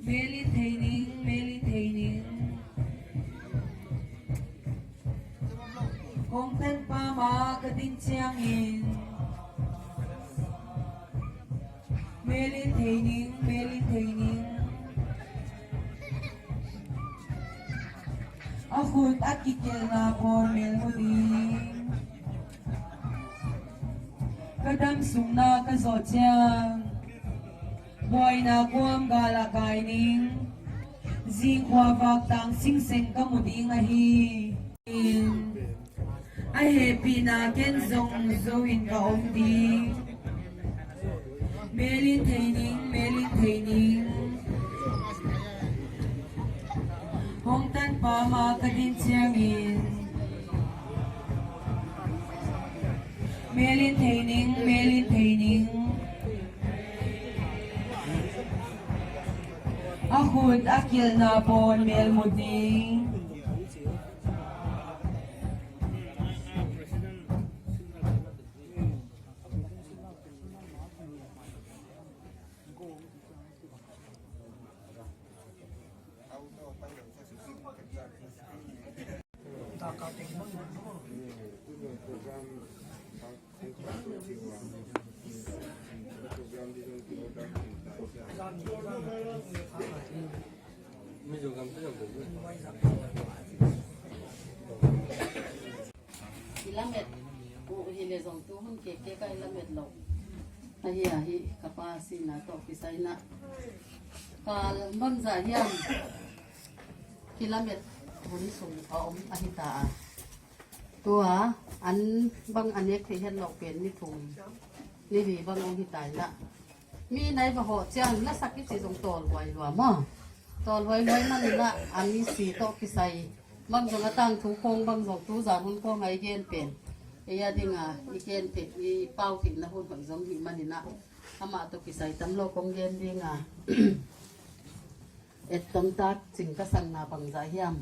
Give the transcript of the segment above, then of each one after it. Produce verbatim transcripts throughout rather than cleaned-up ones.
Mel in thei ning, mel in thei ning. Hong tanpa ma ka din ciangin, mel in thei ning, mel in thei ning. A khut a kikelna pawl mel mu ding. Ka dam sungna ka zawh ciang, buaina kuam gal ah kai ning. Zingkhua vak tang singseng ka mu ding ahi. A hehpihna ken zong zo in ka om ding. Mel in thei ning, mel in thei ning. Hong tanpa ma ka din ciangin, mel in thei ning, mel in thei ning. A khut a kilna pawl mel mu ding. I lamet uh hi le zong tu hun keke ka i lamet lo. Ahi ahi ka pa sihna tawh kisai na. Kal bangzah hiam kilamet hun sung a om ahi ta a. Tua an bang a nek thei het lo pen ni thum ni li bang ong hi ta i na. Mi nai va hawh ciang na sak i ci zong tawl huai lua maw? Tawl huai huai man i na a mi si tawh kisai. Bang zong a tangthu khawng bang zong tu zan hun khawng a i gen pen. Ei a ding a i gen pen i pau theihna hun hoih zong hi man i na. Amah tawh kisai tam lo kong gen ding a. Et tomtak cing ka sanna bangzah hiam?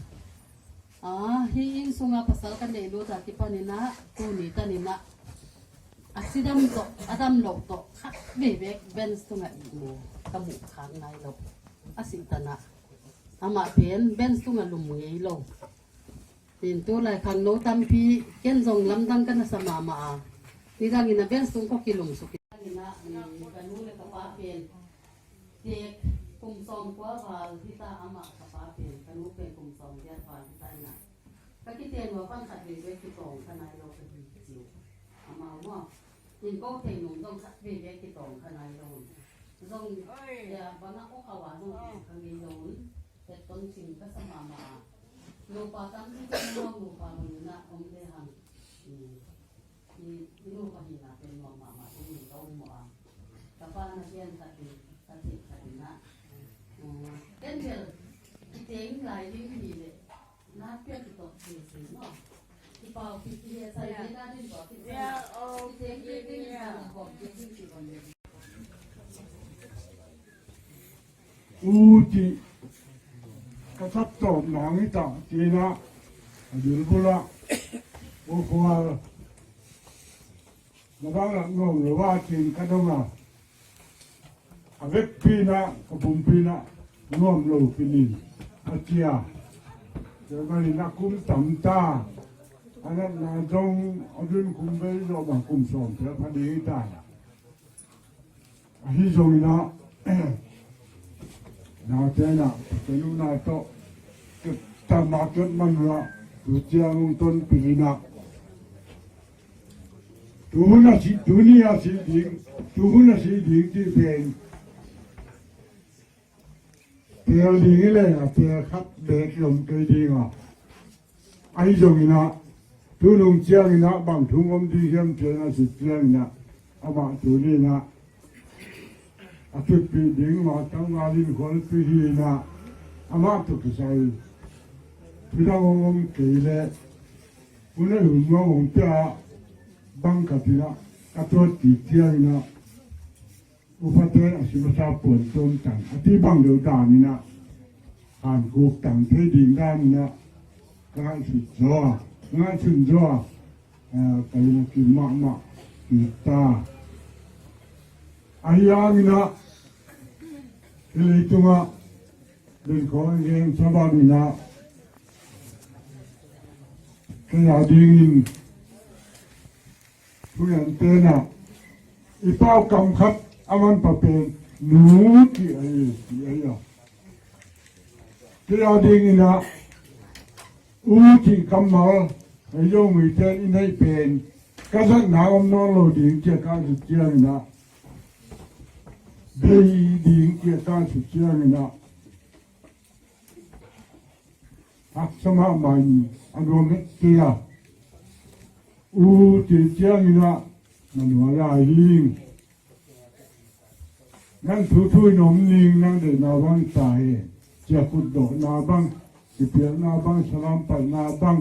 Ah, hi inn sunga pasal ka neih lut a kipan i na, tuni tan i na. A cidam tawh, a dam loh tawh, khat vei bek bench tungah ihmu ka muh khak nai lo. A sih tan a. Amah pen bench tungah lum ngei lo. Pen tu lai khangno tampi ken zong lamdang ka na sa mahmah a. Nidangin a bench tung kong kilum suk. Nidangin a, mm, ka nu le ka pa pen. Tek kum sawm kua val hi ta amah ka pa pen. Ka nu pen kum sawm giat val hi ta i na. Ka kiten ua pan khat vei bek kitawng ka nai lo ka hi ciu. Amau maw. In ko thei nung zong khat vei bek kitawng ka nai lo. Zong, ya, bang a ko khawa zong ka ngei lo. Tek tong cing ka sa mahmah a. Nupa tampi ka nuam nupa bangin a om le hang. I, i, i nupa hihna pen nuam mahmah ding in ka um maw a. Ka pa na gen khat in, ka theih khat in a. Ken bel, i teng lai ding hi leh, na piak i tawh thei thei maw. I pau kik i heh sai ding na din tawh kik sai. I teng kik ding i tawh kik ding kik om le. U cih ka thap tawp nang hi ta, ci-in ah a bilbul ah U Khual, na bang lak nuam lo a, ci-in ka dong a, a vekpi-in ah ka pumpi-in ah nuam lo kinin a ci a. Tua manin a kum tam ta, a natna zong a dun kum vei zawh bang kum sawm pia pha ding hi ta. Ahi zongin ah, naute in ah, Pasian upna tawh, tama cut man uh ah, tu ciang hong tonpih in ah, tu hun a si, tuni a si ding, tu hun a si ding cih pen, teel ding hi leh a teel khat beek lom kei ding a. Ahi zongin ah, tu nung ciangin ah bang thu om ding hiam ci-in a sut ciangin ah, amah tuni-in ah a tutpih ding mah tang ngalin khualpi hi-in ah, amah tawh kisai thu dang hong om kei leh, hun a hun nuam hong pia bang ka tin ah, ka tuatpih ciangin ah, upaten a si masa puan tuam tang a ti bang deuh danin ah, han kuk tang thei ding danin ah, ka ngaihsut zaw a, ka ngaihsun zaw a, eh, ka lungkim mahmah kik ta. Ahi hangin ah, hih leitungah Ding khawng a gen sa bangin ah, kei a dingin thugen tenah i pau kam khat a man pa pen nu cih ahi, cih ahi a. Kei a dingin ah u cih kammal ei Zomite in i neih pen ka zatna om nawn lo ding cih ka sut ciangin ah, bei ding cih ka sut ciangin ah, haksa mahmah in a nuam het kei a. U cih ciangin ah na nuam lai ding. Nang thuthu in om ning, nang deihna bang ta hen. Ciah khutdawhna bang, kipialna bang, salam paihna bang,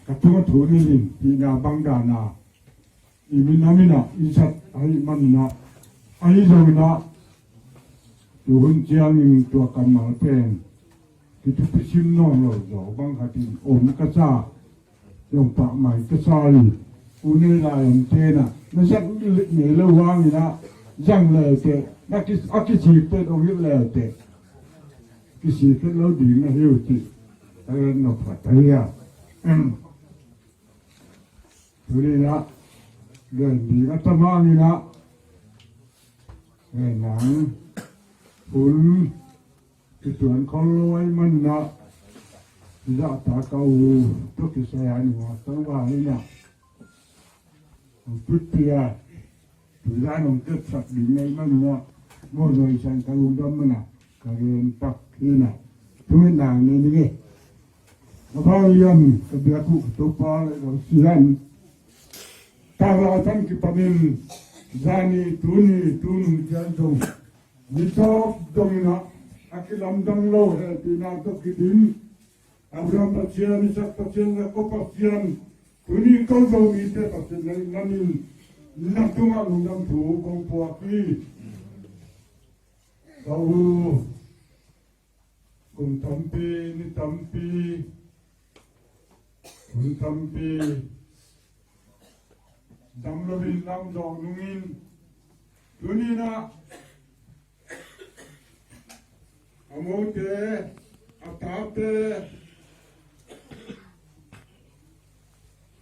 ka tungah thu nei in cihna bang dan a i minam in ah i zat ahih manin ah, ahi zongin ah tuhun ciangin tua kammal pen kithupi sim nawn lo zaw bang khat in om ka sa. Zong pah mai ka sa hi. U nei lai om tenah na zat ngei lo hangin ah zang leuteh, na ki, a kisik pen ong hilh leuteh kisik het lo ding na hi uh cih ka gen nop khat ahi a. Tuni in ah gen ding a tam hangin ah, gen nang hun kituan khol lo ahih manin ah, i zahtak a u tawh kisai a nungak tangval in ah, hong tutpih a, tuzan hong kepsak ding ahih manin ah, mawhnuai sang ka lungdam man ah ka gen pak hi in ah, thu ngen nang nei ning e. A vang lian ka biak uh ka Topa le ka Pasian, tanglai pan kipanin zani, tuni, tunung ciang zong mi tawp dongin ah a kilamdang lo hehpihna tawh kidim Abraham Pasian, Isak Pasian, Jakob Pasian, tuni ko Zomite Pasian na hih manin na tungah lungdam thu kong puak hi. Ka u, kum tampi, ni tampi, hun tampi dam loin lam zawh nungin, tuni in ah a mote, a tate,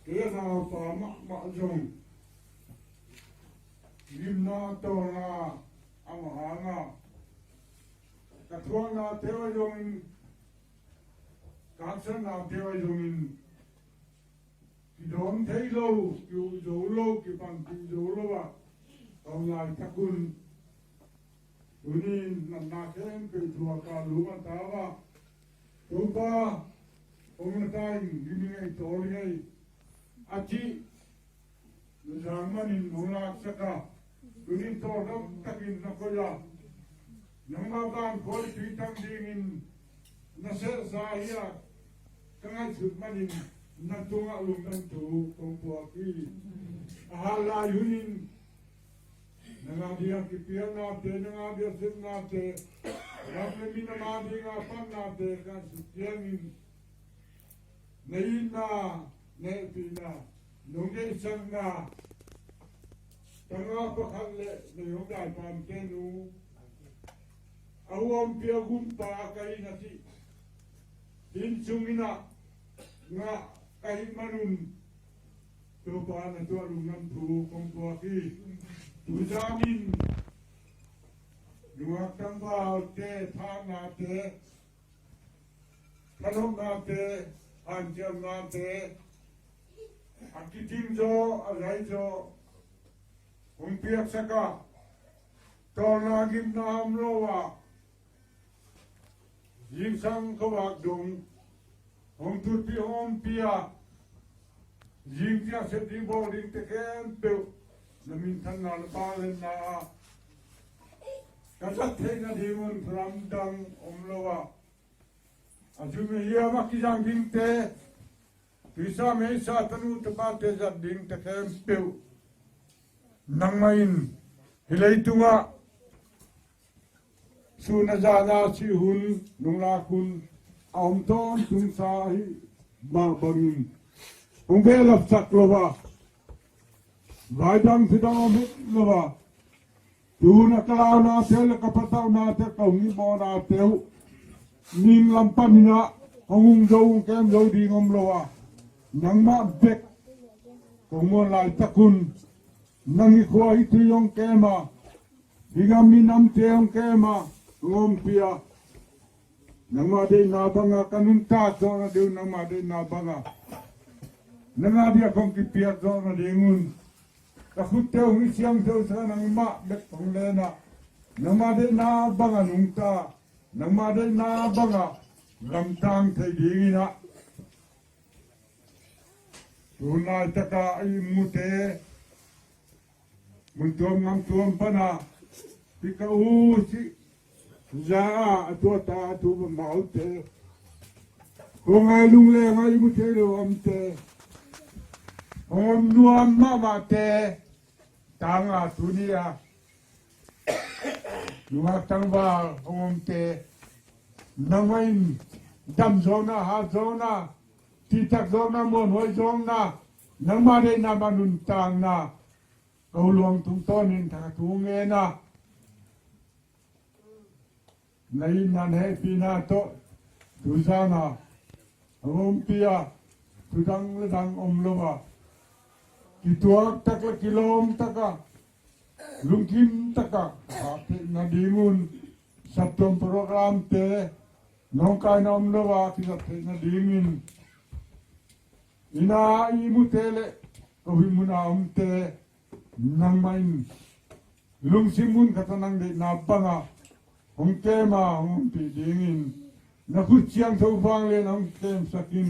kei a naupa mahmah zong gimna tawlna a mah hangah ka thuaknate uh ahi zongin, ka haksatnate uh ahi zongin, kidawm thei lo, ki-uh zo lo, kipanpih zo lo ah ka om laitak un, tuni in natna khempeuh thuak a, lum a tau ah, Topa, hong na ta in, gim i ngei, tawl i ngei, a cih na zang manin hong laksak a, tuni tawldam takin na koih a, nangmah van khuapi tang dingin na sehsa hi a, ka ngaihsut manin na tungah lungdam thu kong puak hi. A hal lai hunin nang a ding a kipialnate, nang a ding a sepnate, ram le minam a ding a pannate ka sut ciangin, na itna, na hehpihna, nong deihsakna tangah pakhat le na hong daipamte nu, a huampi a gumpa ka hi na cih inn sungin ah ngah ka hih manun, Topa na tungah lungdam thu kong puak hi. Tuzan in nungak tangvalte, thahatnate, thanopnate, hanciamnate, a kiting zaw, a zai zaw hong piaksak a, tawlna gimna om lo ah, zingsang khuavak dong hong tutpih hong ompih a, zing ciang sep ding bawl dingte khempeuh na minthanna le vangliatna ah ka zat theih nadingun lamdang om lo ah, a zum a hiam a kizang dingte, tuisa meisa tanu tapate zat dingte khempeuh nangmah in hih leitungah sun a zan a sih hun, nunglak hun a om tawntungsa ahih mah bangin hong behlapsak lo a, vaidang thudang om het lo a, Tu-in ah ka launate uh le ka patauhnate, ka hong himawhnate uh, ning lam panin ah hong hung zo, hong kem zo ding om lo a, nangmah bek kong muan laitak un, nang i khua i tui hong kem a, i gam i namte hong kem a, hong ompih a, nangmah deihna banga ka nuntak zawh nading un, nangmah deihna banga nang a dia kong kipiak zawh nading un, ka khutte hong siangtho sa, nangmah bek hong len a, nangmah deihna banga nungta, nangmah deihna banga gamtang thei dingin ah, tu laitaka i mute, mun tuam gam tuam pana, hih ka u sih za a, a tuata a tu mamaute, kong ngai lungleng a i mu thei lo omte, hong om nuam mahmahte, tanga tuni a nungak tangval hong omte, nangmah in dam zawkna, hat zawkna, cihtak zawkna, muanhuai zawkna, nangmah deihna bang nuntakna, ko luang tungtawnin thakhat thu ngen a, na itna na hehpihna tawh tuzan a hong ompih a, thu dang le dang om lo a, kituak tak le kilawm taka, lungkim taka hahtheih nadingun, saptuam programte nawngkaina om lo a kizat theih nadingin, inn a i mute le ko hih mun a omte, nangmah in lungsim mun khat a nang deihna banga hong kem a, hong ompih dingin, na khut siangtho vanglian hong kemsak in.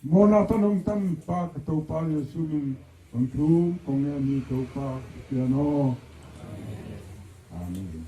Mawhna pan hong tanpa ka Topa Jesu min kong thum kong ngen hi, Topa Pasian aw. Amen.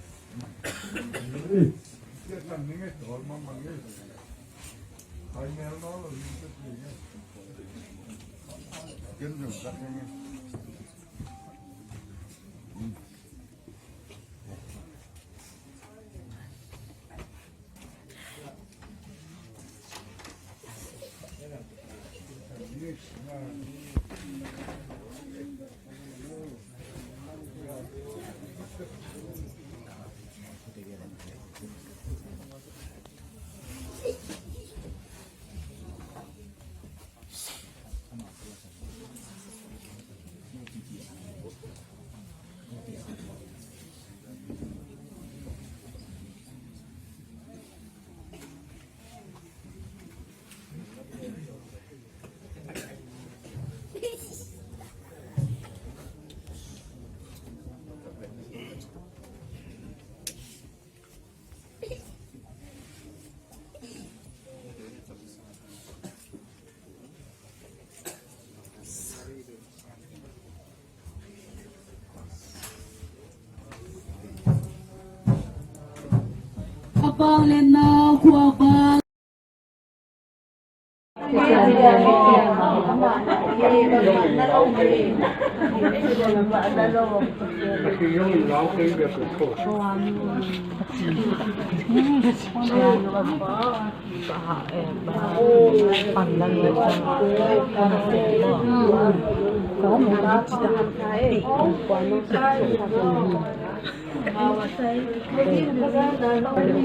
A bang le nau khua bang.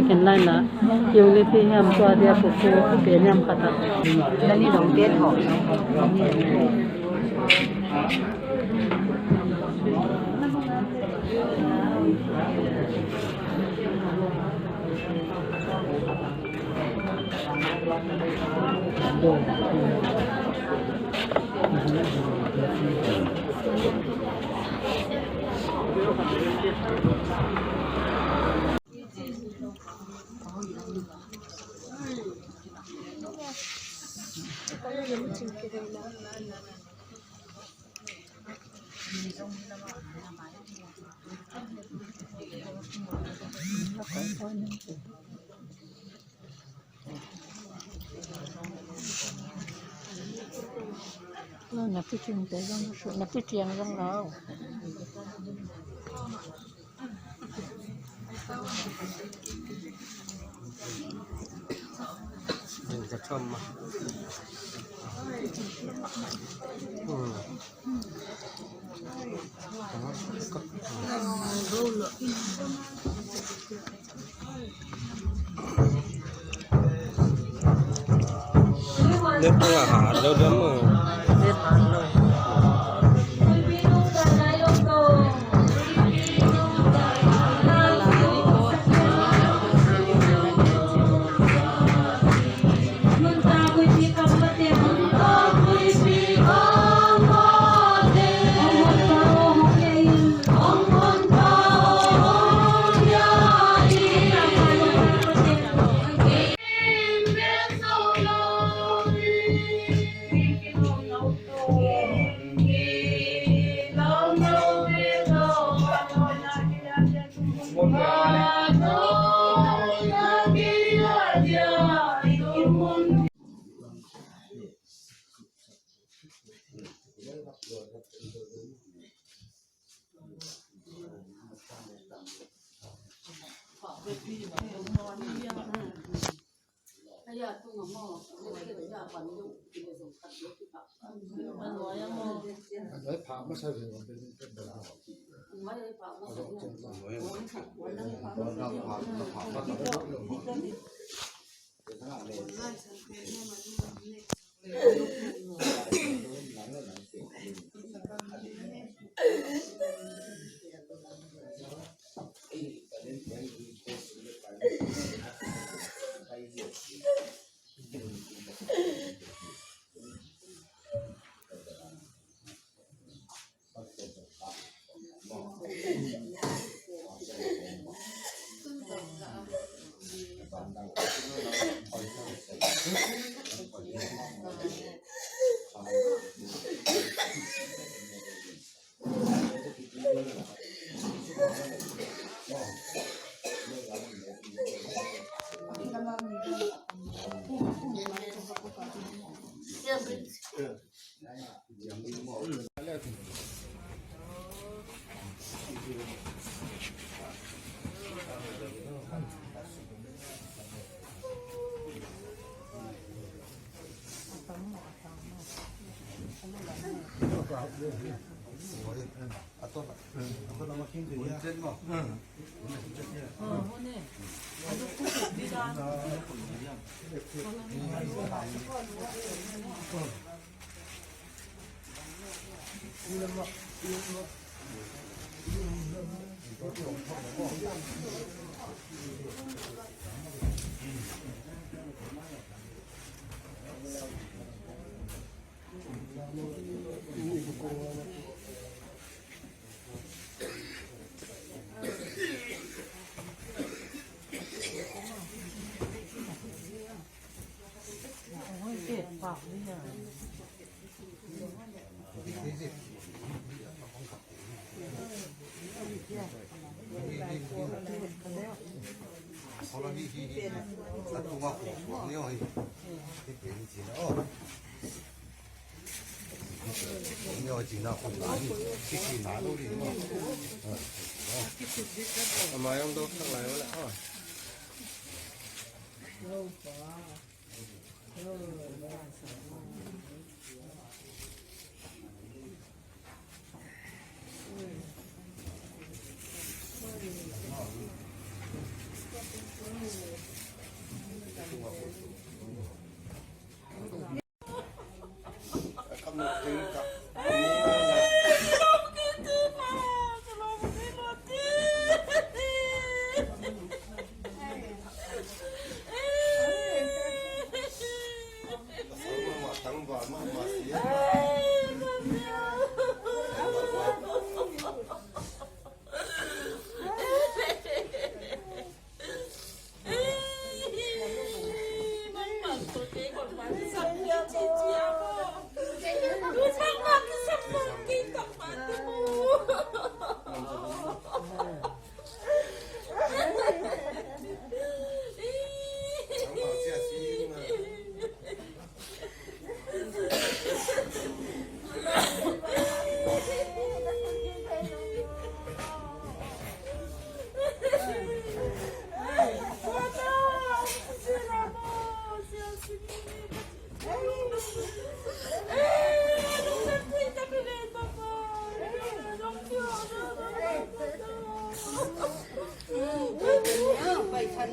Ken lai na, yung lipi hiam tua dia pupu pen hiam kata. Dali dong pen ho. Na pi ciang te zong, na pi ciang zong lo. Ka chom ma. Nếp không là hả đâu đấm mà.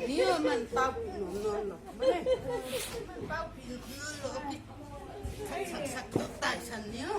Ni man pau pi no no lo. Man pau pi no lo pi. Sak sak tok tai san ni o.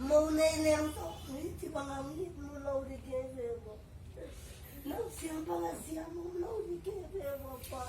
Mo nei leng tawh mi ci bang a mi mu lo ding kei ve maw. Nang siang bang a siang mu lo ding kei ve maw, Pa.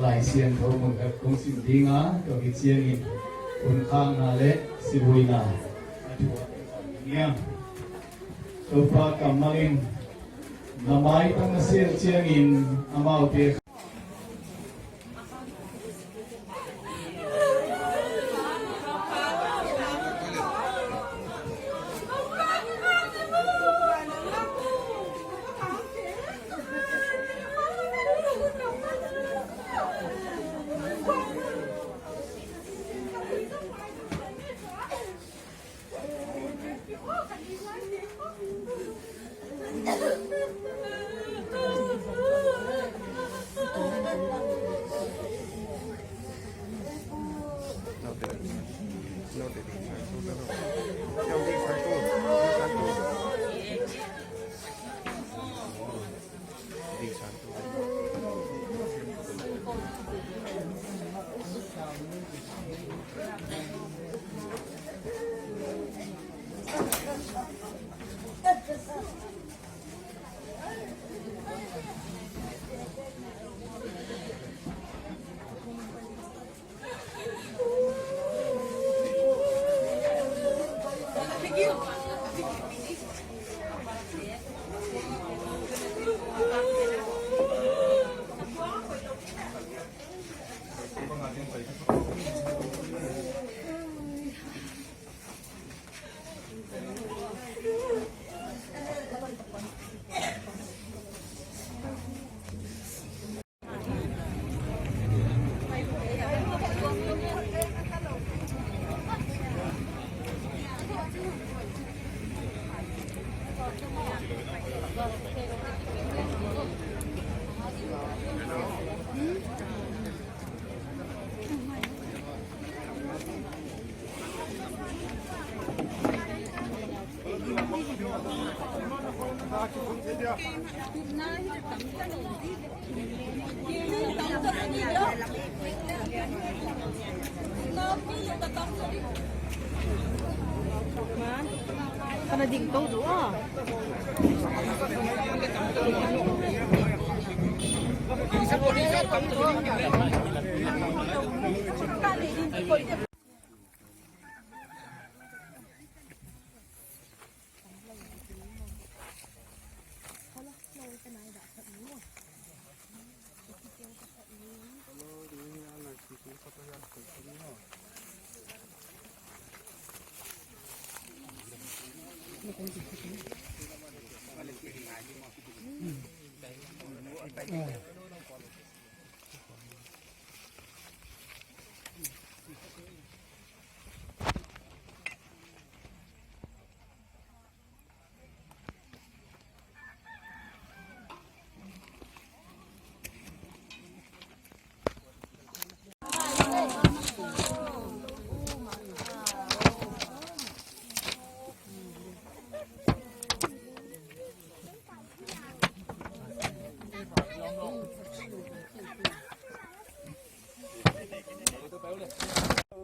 Lai Siangtho mun khat kong sim ding a, tua hi ciangin hun khakna le sibuaina a thu a niam. Topa kammal in na maitang na sial ciangin amaute Kana ding to zo a.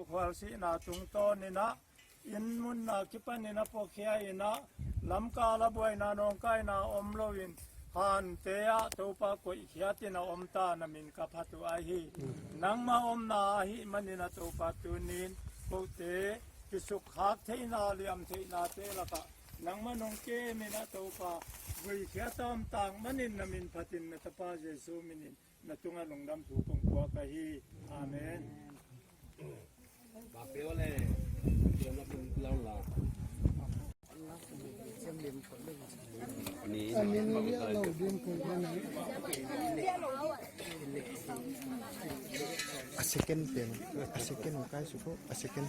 Khualsihna tungtawn in ah, inn munna kipanin a puakhia in ah, lamkal a buaina nawngkaina om loin, hante ah Topa koihkhiatin a om ta na min ka phat uh ahi. Nangma omna ahih manin a Topa tunin kote kisukkhak theihna liam theihnate lakah nangma nong kemin a Topa guikhia ta om tak manin na min phatin na Tapa Jesu minin na tungah lungdam thu kong puak ahi. Amen. A second pen, a second kai suko, a second.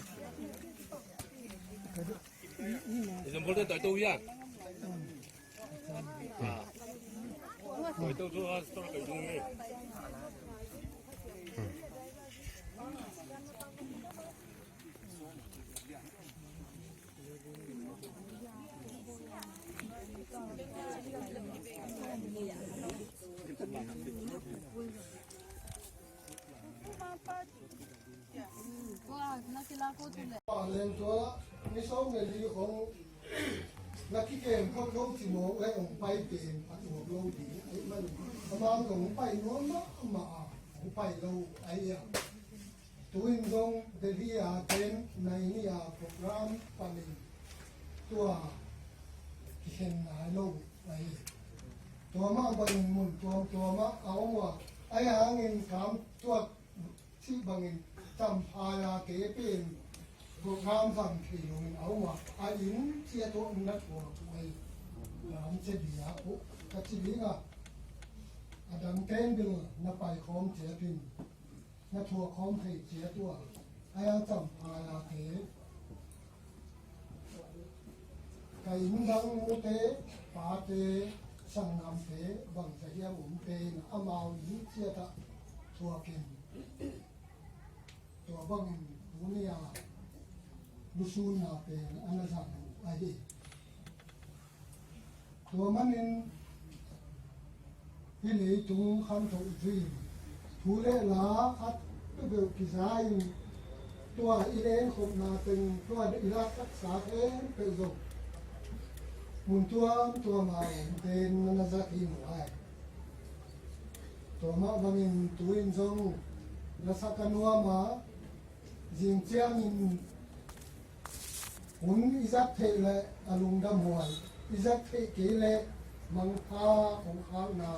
Example, toy to ya. Leng tua ni sawm le li khong na kikem khawk lo ci mawk le hong pai pen a tuak lo ding ahih man ama hong pai nuam mahmah a, hong Pai lo a iang. Tu in zong Delhi a ten nai ni a program panin tua kikhen nai lo a hi. Tua mah bangin mun tuamtuam ah a om a, a hangin kam tuak cih bangin Champhai a te pen program zang thei loin a om a, a inn ciat tawh na thuak uh a hi. Lam cia dia uh ka ci ding a, a dang ten bil na pai khawm ciat in na thuak khawm thei ciat uh a, a yang Champhai a te ka inn dang nute, pate, sanggamte, bangzah hiam omte in amau inn ciat ah thuakin tua bangin tuni a lusunna pen a na zang uh a hi. Tua manin hih leitung khanthoh zui in thu le la khat peuhpeuh kiza in tua i lenkhopna teng tua i laksaksa khempeuh zong mun tuamtuam a omte in na na zat hi uh ai. Tua mah bangin tu in zong na sak a nuam a, zing ciangin hun i zat theih leh a lungdam huai, i zat theih kei leh mangpha kong khakna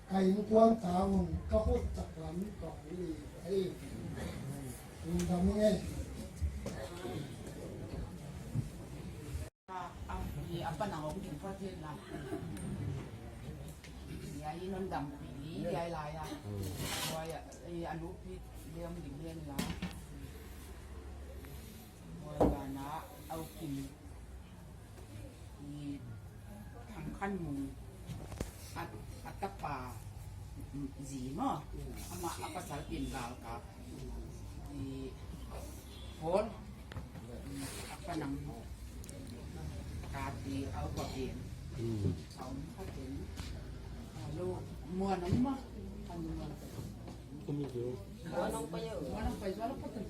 ka innkuan tang un ka khut taklam ka hong lei. Lungdam ing ei. A, a, i a pan a hong ding pha thian la. I a i non dam pi i a i lai a. Huai a, i a nu pi le hong ding hian la. Huai ban a au kim i Thang Khan Mung a, a tapa zi maw. Amah a pasal pen galkap i Paul. A panang kati au pa pen. Au pa pen. Alo, muan ang ma. Anu ma. Muan ang pa yo. Muan ang pa yo, alo pa pen.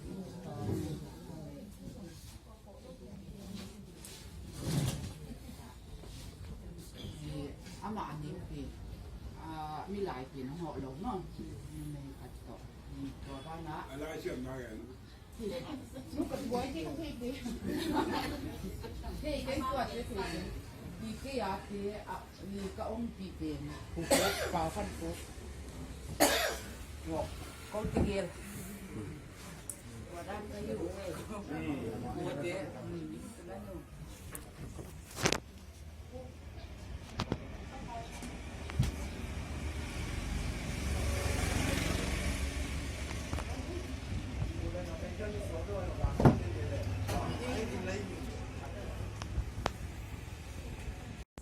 Ama ani pi. A, mi lai pi nong hawh lo maw. Ni nei khat tawh. Ni tua bana. A lai siam na gen. Nu ka buai te ka thei te. Thei kei tua te thei te. Ni kei a te, a, ni ka om pi te. Pu pu, pa khan pu. Ngok, ko ti gel. Tua dan ka yu. Tua te.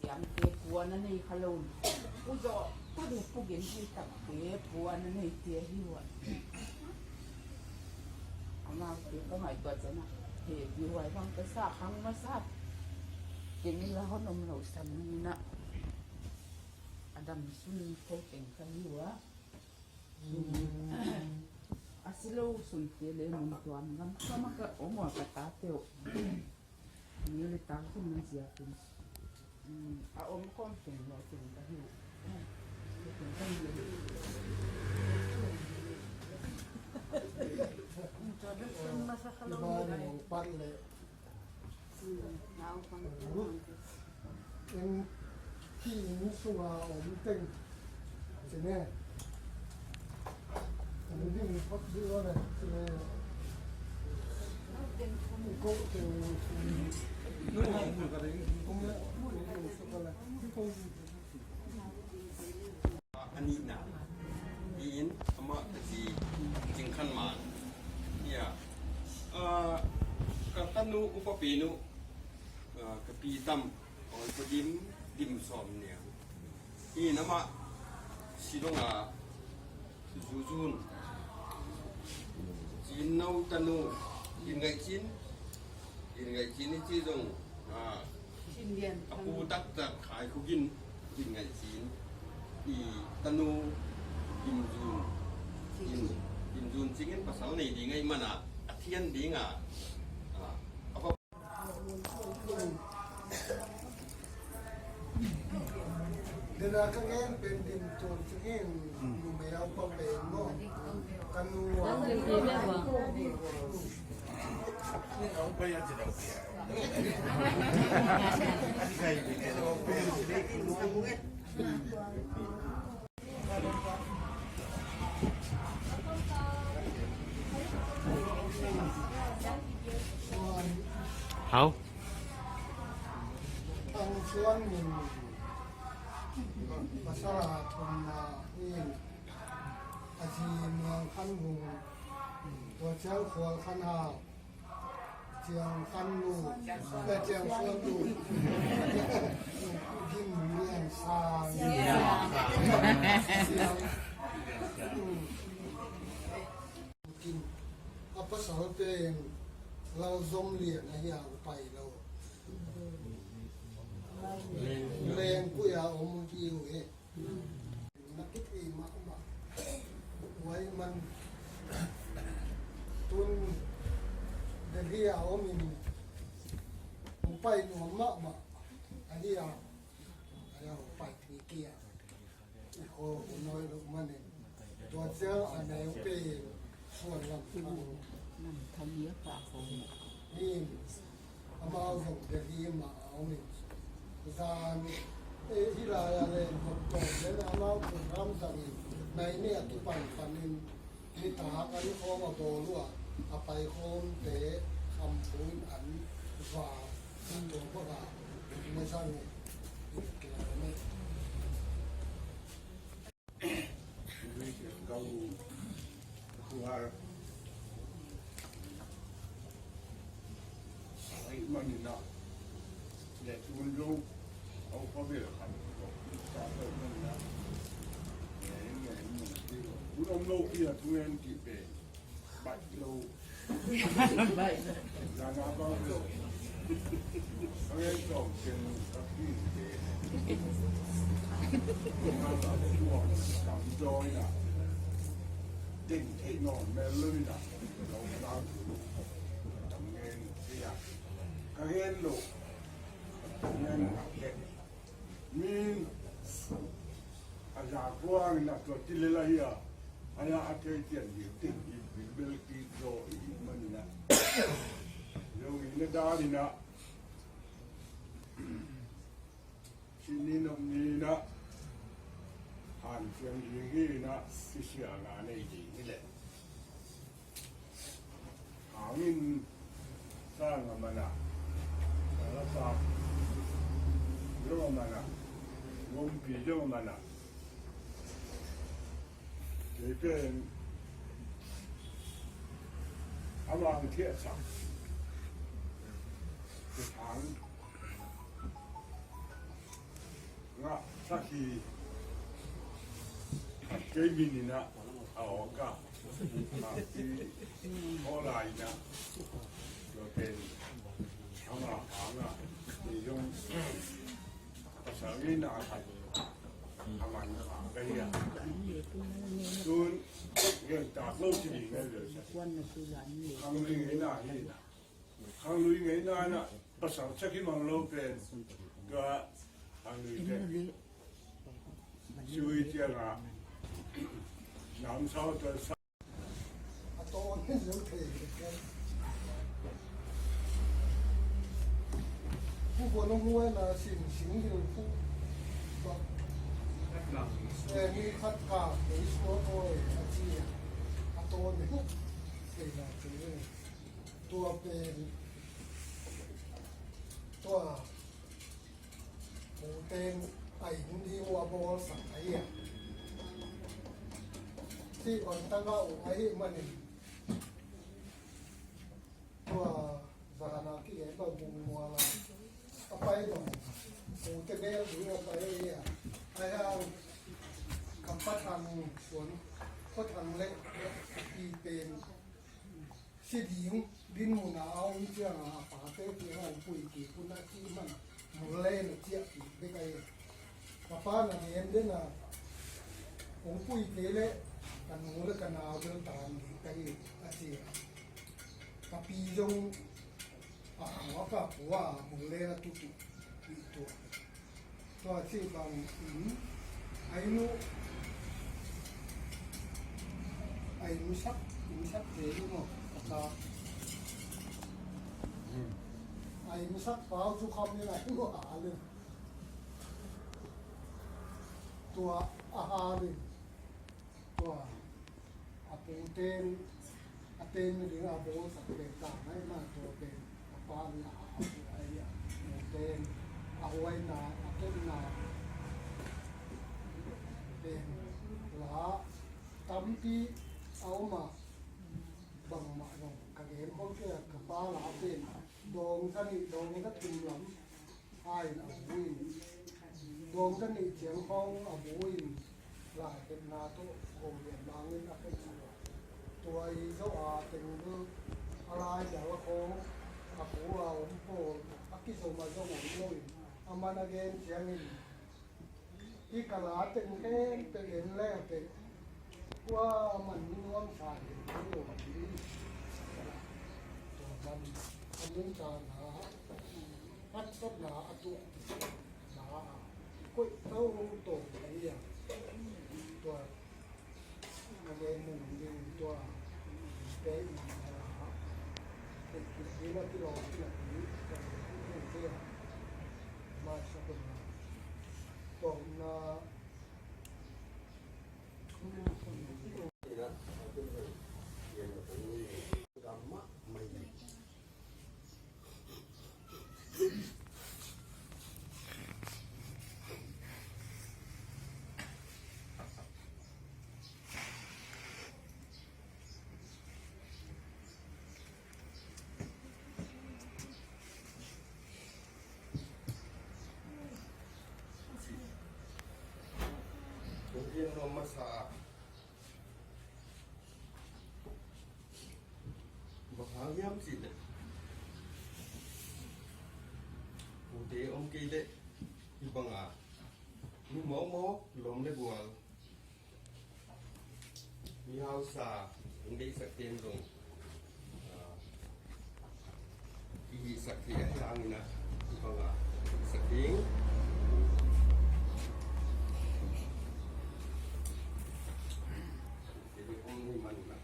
Siamte puan a nei kha lo. Pu zawh, pu du pu gen hei takte puan a neite hi uh a. Amaute ka ngaihtuah ciangin, he, pi huai bang ka sa khang masa. Kei ni la hon om lo sam ni na. A dam sun ko teng ka hi uh a. A si lo sunte le mun tuam gam sama ka om uh a ka tate uh. Ni le tang kum na ziak in. A om khawm teng lo teng ka hi uh. Introduction masa kha lo ni. Pan le. Naupang. Eng, hih inn sunga om teng. Cine. Eng ding phot ding lo le. Cine. Ko teng. A nihna hi in amah ka ci Cing Khan Man hi a, ka tanu upa pen uh, ka pi tam Awi Pa Dim, Dim Sawm Niang hi in amah Shillong a zuzun Cin no tanu Gin Ngaih Cin, Gin Ngaih Cin i ci zong, a, a pu taktak Khai Khu Gin, Gin Ngaih Cin i tanu Gim Zun, Gim, Gim Zun Cing in pasal nei ding ahih mana a thian ding a, a, a va Dena ka ngen pen Dim Tuam Cing in numei a upa pen maw. Hau. Tang Suan Min, pasal a thumna in, a zi Muang Khan Vung, tua ciang Khual Khan Hau, Ciang Khan Nu, eh, Ciang Suan Nu, Gin Lian Sang, Siang. Kin, a pasal pen Lal Zom Lian ahi a, pai lo. Lengpui a om hi uh e. Na kithei mahmah. Huai man tun Delhi a om in, hong pai nuam mahmah ahi a, ahi a hong pai thei kei a. I khaw hun nawi loh manin, tua ciang a neu pen Suan Lam Thang. Lam Thang hi a, pa khaw hi. Hi, amau zong Delhi mah a om in. Zan, eh, hih lai a leng vok tawm leng amau program zangin, nai ni a kipan panin, nitak an khawm a bawl uh a, a pai khawmte khampu in an va, tua bang a, na zang in, Ka gen lo, ka gen lo. Min a za kuang in a tua ti le la hi a, a ya a kei tian di ting i bil bel ki zo i man in a. Yo i na da in a. Sini nom ni na han fiang ding hi na, kisialna nei ding hi leh. Hangin sang a man a, salapa zong a man a, gompi zong a man a. Kei pen a mang thiah sak. Kei hang ngah sakhi kei min in a, a awk a, a pi aw lai in a, tua pen a ngah hang a, kei zong pasal ngeina khat a man kha ka hi a. Tun ngen tak lo ci ding ngai lo sa. Khanglui ngeina hi na. Khanglui ngeina na, pasal sak hi mang lo pen, tua khanglui te sui ciang a, namsau tua sa. A tawn hi zo thei. Pu Buan Hong Huai na sin sing hil pu. Eh, mi khat ka, kei sua ko e, a ci a. A tawn hi. Kei na ci. Tua pen, tua, pu ten ai hun di ua bawl sak ai a. Ci bang tanga u ai manin. Tua, zahana ki e ba bung muala. A pai dong. Pu te bel di a pai ai a. Ai a, ka pa thang suan, pa thang le, i pen. Si ding, dinmun a a om ciang a, a pate kiang a hong pui kik un a cih man, mul le na ciah kik bek ahi. Ka pa na gen den a, hong pui kei leh, ka nu le ka nau bel tan ding ka hi, a ci a. Ka pi zong, a khuak a kua, mul le na tutuh, i tuah. Tua cih bangin, a inn uh, A innsak, innsak te hi maw, a ta. A innsak pau cu kham in a hi maw, a hal in. Tua a hal in. Tua a pute in, a pen mi ding a bawlsak pen ta nai ma tua pen. A pa nih a, a, a, a, a, a huaina, a kepna pen la tampi a om a, bangmah zong ka gen khol kei a, ka pa la pen dawng za nih, dawng za thum lam a in a bu in, dawng za nih ciang khawng a bu in, lai kepna tawh ko lian mangin a kep tua i zo a teng bel a lai dal khawng a bu a om pawl a kizom a zong om lo in a man a gen ciangin i ka la teng khempeuh en le teh kua man mi nuam sa hi lo hi. Tua man a nungta na haksatna a tuah na a koih to to hi a tua. Pathian nuam masa. Bang hang hiam cih leh pute om kei leh hih banga mi mawkmawk lawm le gual, mi hausa hong deihsak ten zong, ah, kihihsak theih ahih hangin ah hih banga hihsak ding. Kei leh om hi man uh lah.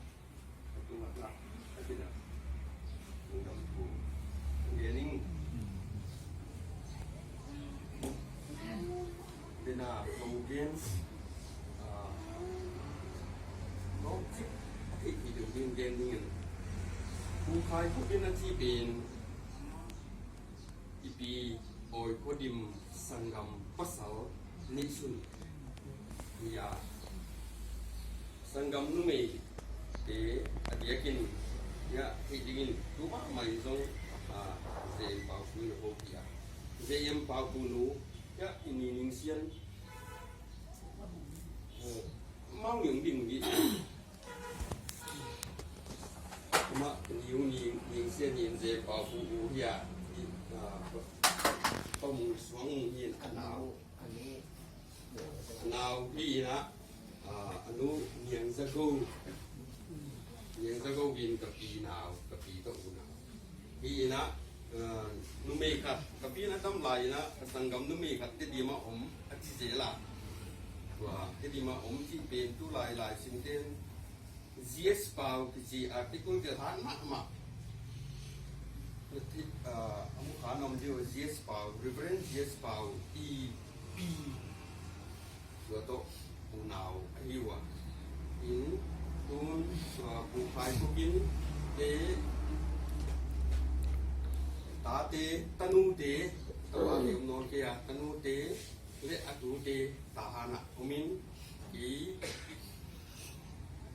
Bena kong gen, ah, kong cik a theih theih deuh ding gen ding in. Pu Khai Khup in a ci pen i pi Awi Khuadim sanggam pasal neihsun hi a, sanggam numeite a diakin hiah theih dingin tu mahmah in zong, ah, Zem Pau Pu in a hopih a, Zem Pau Pu nu hiah i Ni Ning Sian, eh, Mau Ning ding hi. Amah Ni Ning, Ning Sian in Zem Pau Pu u hi a, i, ah, Pa Mung Suang u hi in a nau. A nau hi in ah, ah, a nu Niang Za Go. Niang Za Go in ka pi nau, ka pi tawh u nau. Hi in ah, ah, numei khat, ka pi na tam lai in ah, ka sanggam numei khat Tedim ah om, a ci zel a. Tua Tedim ah om cih pen tu lai lai sinte in G S Pau kici article tel han mahmah. Ah, a mu kha nuam ding uh G S Pau, Reverend G S Pau, i pi. Tua tawh unau ahi uh a. In tun, ah, Pu Khai Khup in te, tate, tanute, tawh a om nawn kei a, tanute le a tute Tahan ah om in, i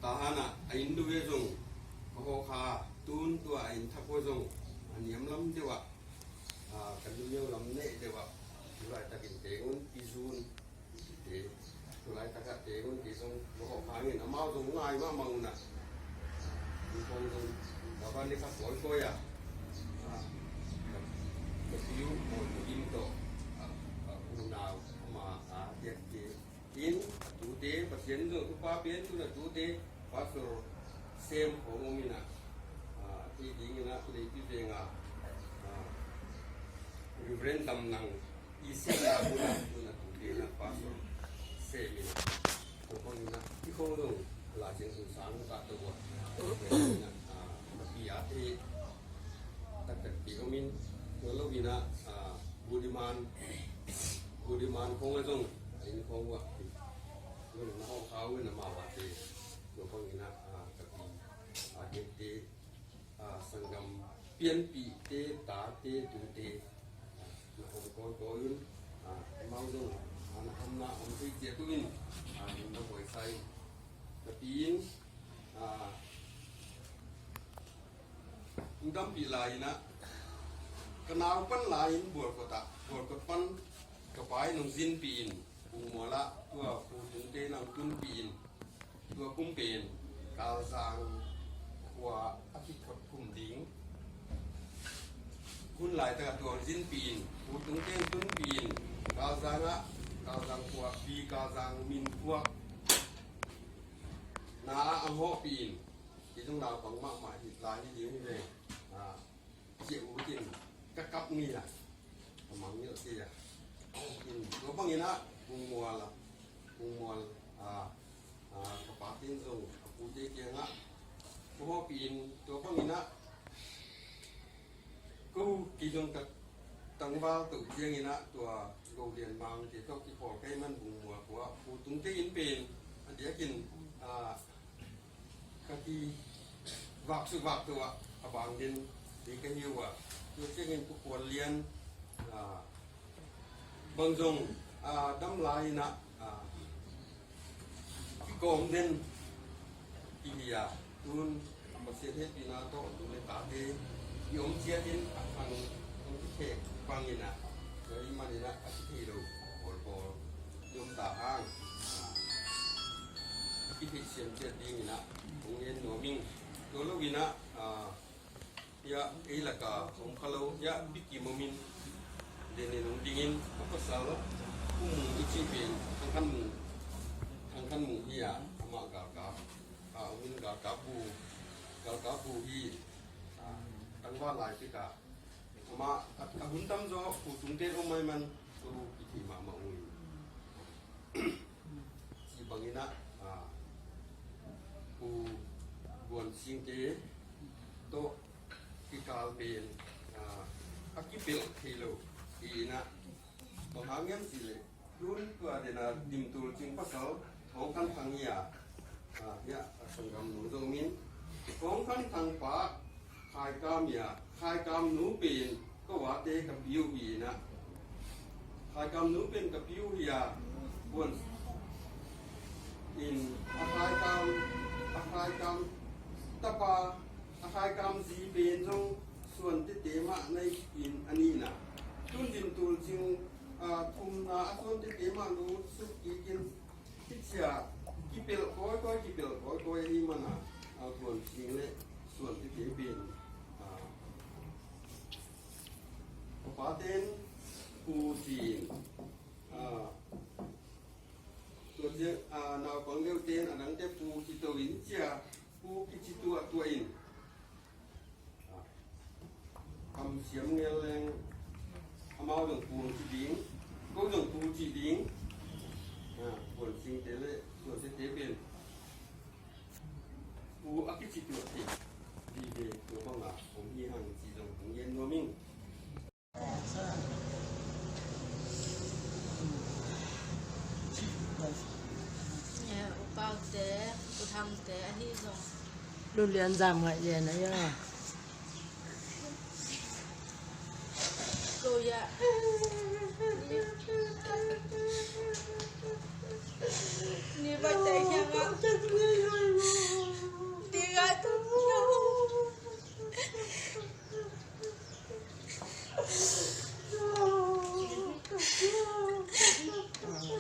Tahan ah a inn deuh ah zong ka hawh kha, tun tua a inn thak uh zong a niam lam deuh ah, ah, ka numeu lam neh deuh ah, tu laitakin Tegun, Pi Zun, te, tu laitak ah Tegun, Pi Zun, ka hawh kha in amau zong ngai mahmah un ah. Pi Zun zong ka van ni kha kawikawi ah, ah, ka, ka pi uh Awi Khuadim tawh, ah, ah, unau ama a diakte in a tute, Pasian in zong thupha pia in tun a tute Pastor sem khawng om in ah, ah, hih ding in ah Leipi veng ah, ah, Reverend Dam Nang i sem a hun ah tun a tute in ah Pastor sem in ah, tua bang in ah hih khawng zong Lai Siangtho sang tak tawh buat. Ah, ka pi a thei taktak pi om in, tua lo in ah, ah, Budiman, Budiman khong a zong, a inn khong uah, zong na hawh kha uh in amau a te, tua bang in ah, ah, ka pi a thei te, ah, sanggam pianpihte, tate, tute, ah, na om kawikawi un, ah, amau zong, ah, na omna om thei ciat uh in, ah, na buai sa in. Ka pi in, ah, hong dampih lai in ah, ka nau pan lai in Bualkot ah, Bualkot pan ka pa in hong zinpih in, Pungmual ah tua Pu Tungte in hong tunpih in, tua kum pen Kalzang khua a kikhop kum ding. Hun laitak ah tua hong zinpih in, Pu Tungte in tunpih in, Kalzang ah, Kalzang khua, Pi Kalzang min phuak na ah hong hawhpih in, kei zong naupang mahmah hi lai hi ding hi ve. Ah, ciah uh in ka kap ngei a, ka mang ngei a, in tua bang in ah Pungmual ah, Pungmual, ah, ah, ka pa te in zong a pute kiangah ka hawhpih in, tua bang in ah ko kei zong ka tangval toh ciang in ah tua Go Lian Mang te tawh kikhawl ka hih man Pungmual khua ah Pu Tungte inn pen a diakin, ah, ka kivak suk vak to ah a bang den hi ka hi uh a, tua ciangin Pu Kuan Lian, ah, bang zong, ah, dam lai in ah, ah, kikawm den kihi a, tun Pasian hehpihna tawh tu le tate i om ciat in a khang hong kikhek bang in ah, tua ahih man in ah a kithei lo bawlbawl i om ta hang, ah, a kitheihsiam ciat ding in ah hong ngen nuam ing. Tua lo in ah, ah, hiah ei lak ah om kha lo, hiah Pi Kim om in, den in hong ding in, a pasal Pu Mung i cih pen Thang Khan Mung, Thang Khan Mung hi a, amah galkap, ah, om in galkap bu, galkap bu hi, ah, tangval lai pek ah, amah a, a hun tamzaw Pu Tungte om ahih man, ka bu kithei mahmah uh hi. Ci bang in ah, ah, Pu Guan Singte tawh kikal pen, ah, a kipelh thei lo hi in ah, bang hang hiam cih leh tun tua den a Dim Tul Cing pasal Hong Khan Thang hi a, ah, hiah a sanggamnu zong om in, Hong Khan Thang pa Khai Kam hi a, Khai Kam nu pen ka vate ka pi uh hi in ah, Khai Kam nu pen ka pi uh hi a, buan in a Khai Kam, a Khai Kam tapa, a Khai Kam zi pen zong suan tete mah na hi in a ni in ah, tun Dim Tul Cing, ah, thumna a suan tete mah lut suk kik in, Kicia, kipelh kawikawi, kipelh kawikawi ahih man a, a, Guan Sing le suan tete pen, a, ka paten Pu ci in, a, tua ciang, a, naupang deuhte in a dangte Pu ci to in cia, Pu kici tuahtuah in. Kamsiam ngel leng amau zong Pu ci ding, ko zong Pu ci ding. Guan Singte le Guan Singte pen Pu a kici tuah thei vive, tua banga om hi hang ci zong hong gen nuam ing. Upaute, Uthangte ahi zong. Lu lian zam ngai lian a ya. Ko ya. Ni ba te ya ba. Ti ga tu.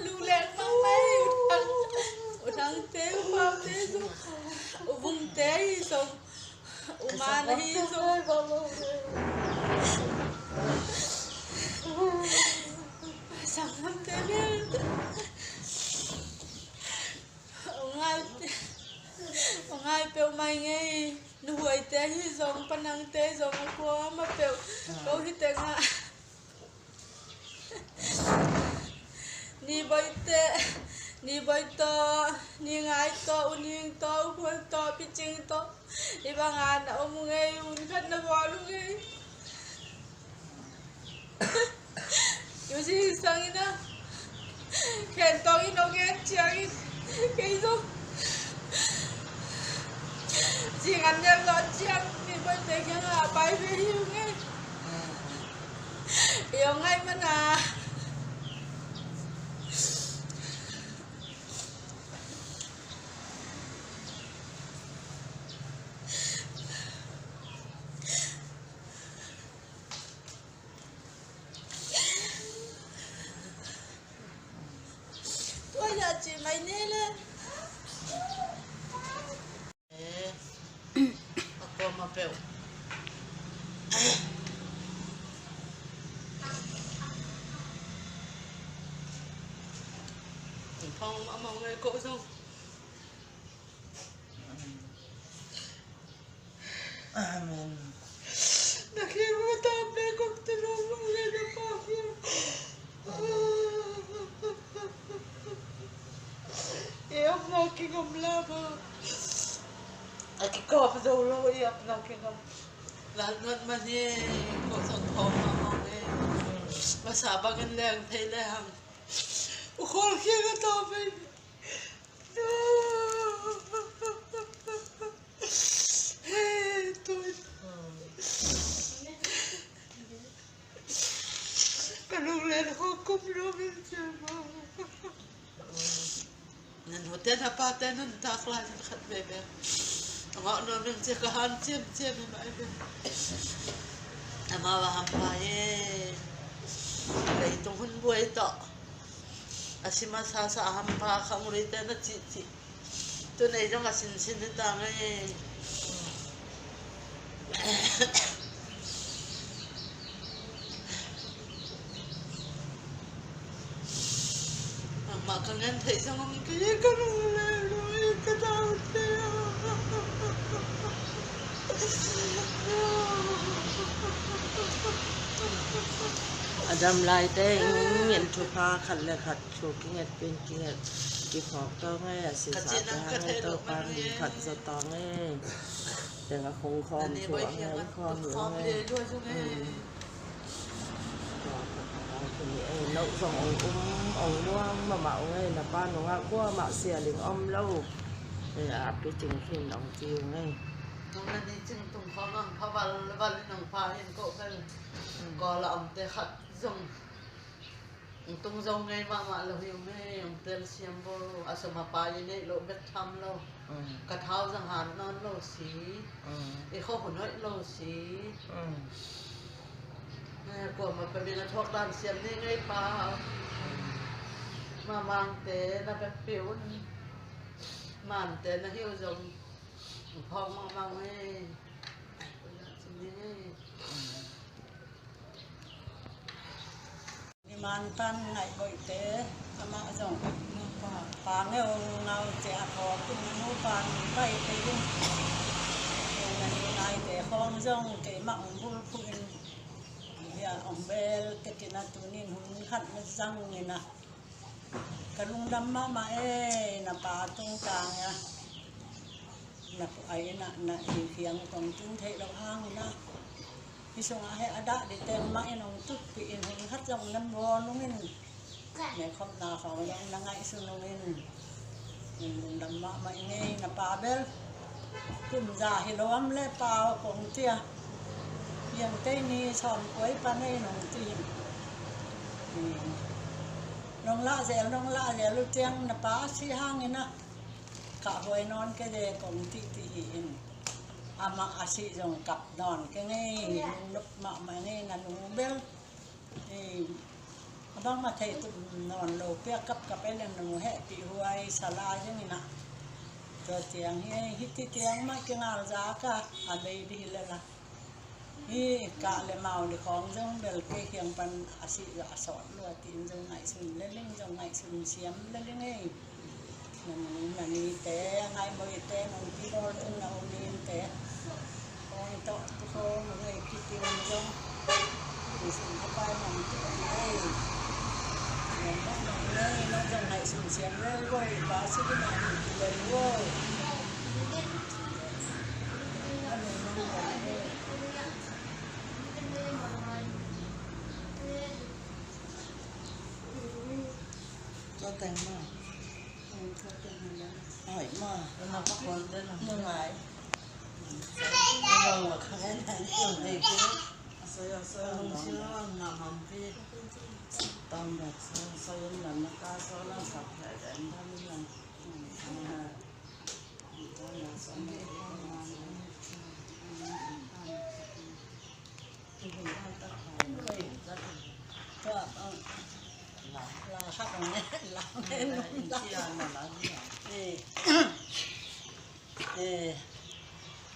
Lu leng mahmah hi, U Thang, U Thangte, Upaute zong, U Vungte hi zong, U Man ahi zong. Sanggamte bel. Ngai, ngai peuhmah ing ei, nuhuaite hi zong, panangte zong, a kuamah peuh ko hi tengah. Ni boite, Ni Bawi tawh, Ni Ngai tawh, U Ning tawh, U Khual tawh, Pi Cing tawh, hih bangin na om uh ngei, hun khat na bawl uh ngei. Yu Zi sangin a, khen tawngin hong en ciangin kei zong zingan nek zawh ciang Ni Bawite kiangah a pai ve hi uh ngei. I hong ngaih man a. Tua ya ci mai ne le. Eh, a kuama peuh. Phong amau ngai ko zong. Amen. Na kiang a tam le kong ti lo lo le na pa kiang. E om na kingom la ba. A kikawm zo lo e om na kingom. Lal nuat man hi ko zong thawm ma mong e. Masa bangin leng thei le hang. U khol kiang a tam e. Ka lunglen khawng kum lo min cia ma. Nan hotel na pate nun tak lai khat veve. Ngawh no nun cia ka han ciam ciam i mai ve. Amau a hampa e. Leitung hun buai tawh. A si masa sa a hampa khang rui te na cih cih. Tu nei zong a sinsin hi ta ngei. Amah ka ngen theih zong om kei ka nung le lui ka dau te. A dam lai te in ngen thupha khat le khat. Thu kinget pin kinget kiphawk tawng e, a sisa te hang e, Topa min phat zaw tawng e. Teng a khong khawm thu a ngai khawm hi ong e. Tua khat a khat hi e, no zong ong um ong nuam mahmah ong e, na pa nungah kuamah sialing om lo. E, a pi ting khin ong ci ong e. Nong na ni cing tung khawm ang pha val val in ong pha in ko bel. Ko la om te khat zong. Tung zo ngei mahmah lo hi ung hei, ong telsiam bo, a sum a pai i neih loh bek tham lo. Ka thau zang han nawn lo si, i khuahun hoih lo si. Kuamah peuh in a thuak dan siam ni ngei pa. Mamangte na bek piu un, mante na hiu zong phawk mahmah ngei. Ni man tan ngaih boihte amah zong pa ngeu ngau cia a thawk in a nupa pai kei in. Ngaihte khawng zong keimah ong bulphuh in bia ong bel tekin a tunin hun khat na zang in a. Ka lungdam mahmah e, na pa tungtang a na pu ai na na i fiang kong tun theih lo hang na. Hi sungah he a dah di teng mah in ong tutpih in hun khat zong na bawl ung in. Nekhopna khawng zong na ngaihsun ung in. Lungdam mahmah i ngei na pa bel. Kum za hi lo am le pau kong cia. Piang tei ni sawm kuai pa nei nong ci. Nong lah zel, nong lah zel uh ciang na pa a si hang in a. Kah huai nawn kei de kong tih tih hi in. Amah a si zong kap nawn kei ngei. Lungnop mahmah ngei na nung bel. A bangmah thei tum nawn lo pia kapkap e leng nung hehpih huai sa lai ding in a. Tua ciang hi hiti ciang mah kingal zak a a bei dih hi lel a. Hi kah le mau dih khawng zong bel kei kiang pan a sih a sawt lua tiin zong ngaihsun le ling zong ngaihsun siam le ling ei. Na nite a ngai mawite nong kibawl tun na om ninte. Kong tawh tu kong nong ei kitin zong. Kisin ka pai nong tu ei. Nong nong ei nong zong ngai Siang lel boi ba si ding a ni ki lel boi. Tua teng ma. Tua teng ma. Ai ma. Tua teng ma. Ngai. Ngai. Ngai.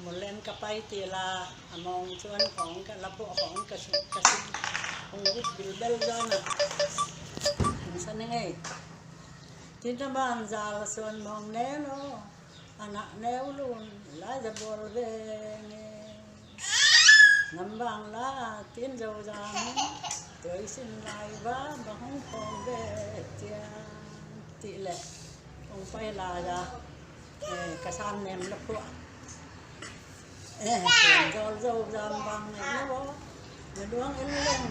Mulen ka pai ti la, a mong chuan hong ka la phuah hong ka suk ka suk hong ut bilbel zawn a. Hong sa ni ngei. Tin ta ban zal suan mong ne lo, a na neu lun lai za bol ve nge. Ngam bang la tin zo za mi, tuai sin lai va ba hong phong ve tia. Ti le, hong pai la za. Eh, ka san nem la phuah. Eh, ken zol zo zam bang ngai na bo. Na duang en leng,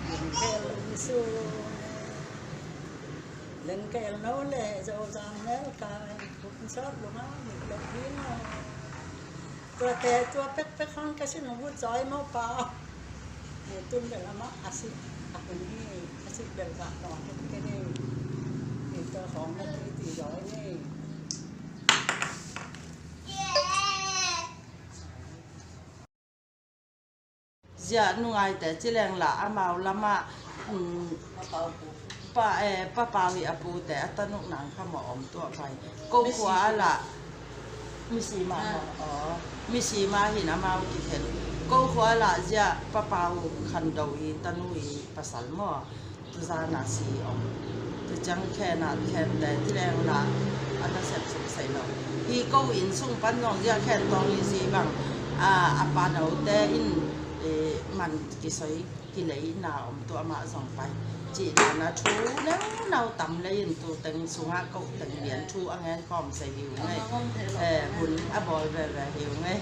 leng kel mi su. Leng kel no le zo zam nel kai. Buk sot lu ma mi lo hi no. Tua te tua pek pek hon ka sin bu zoi mo pa. Eh, tun bel ama asi, a kun hi, asi bel ka no ke ni. Ni tua hong na ti ti zoi ni. Zia nungaite ci leng la amau lama, um, pa, eh, papau hi a pute a tanuk nang kha maw om tuah pai. Ko khua a la misi ma maw? Oh, misi ma hin amau kikhen. Ko khua a la zia papau khandau hi tanu hi pasal maw? Tuzana si om. Tuciang khen a khen te ti leng la a ta sep sep sai lo. Hi ko in sung pan nong zia khen tong hi si bang. A, a pa no te in, eh, man kisoi kilei na om tu ama zong pai. Ci na na thu neu nau tam lei in tu teng sunga ko teng lian thu a ngen khom sai hiu ngei. Eh, hun a bol ve ve hiu ngei.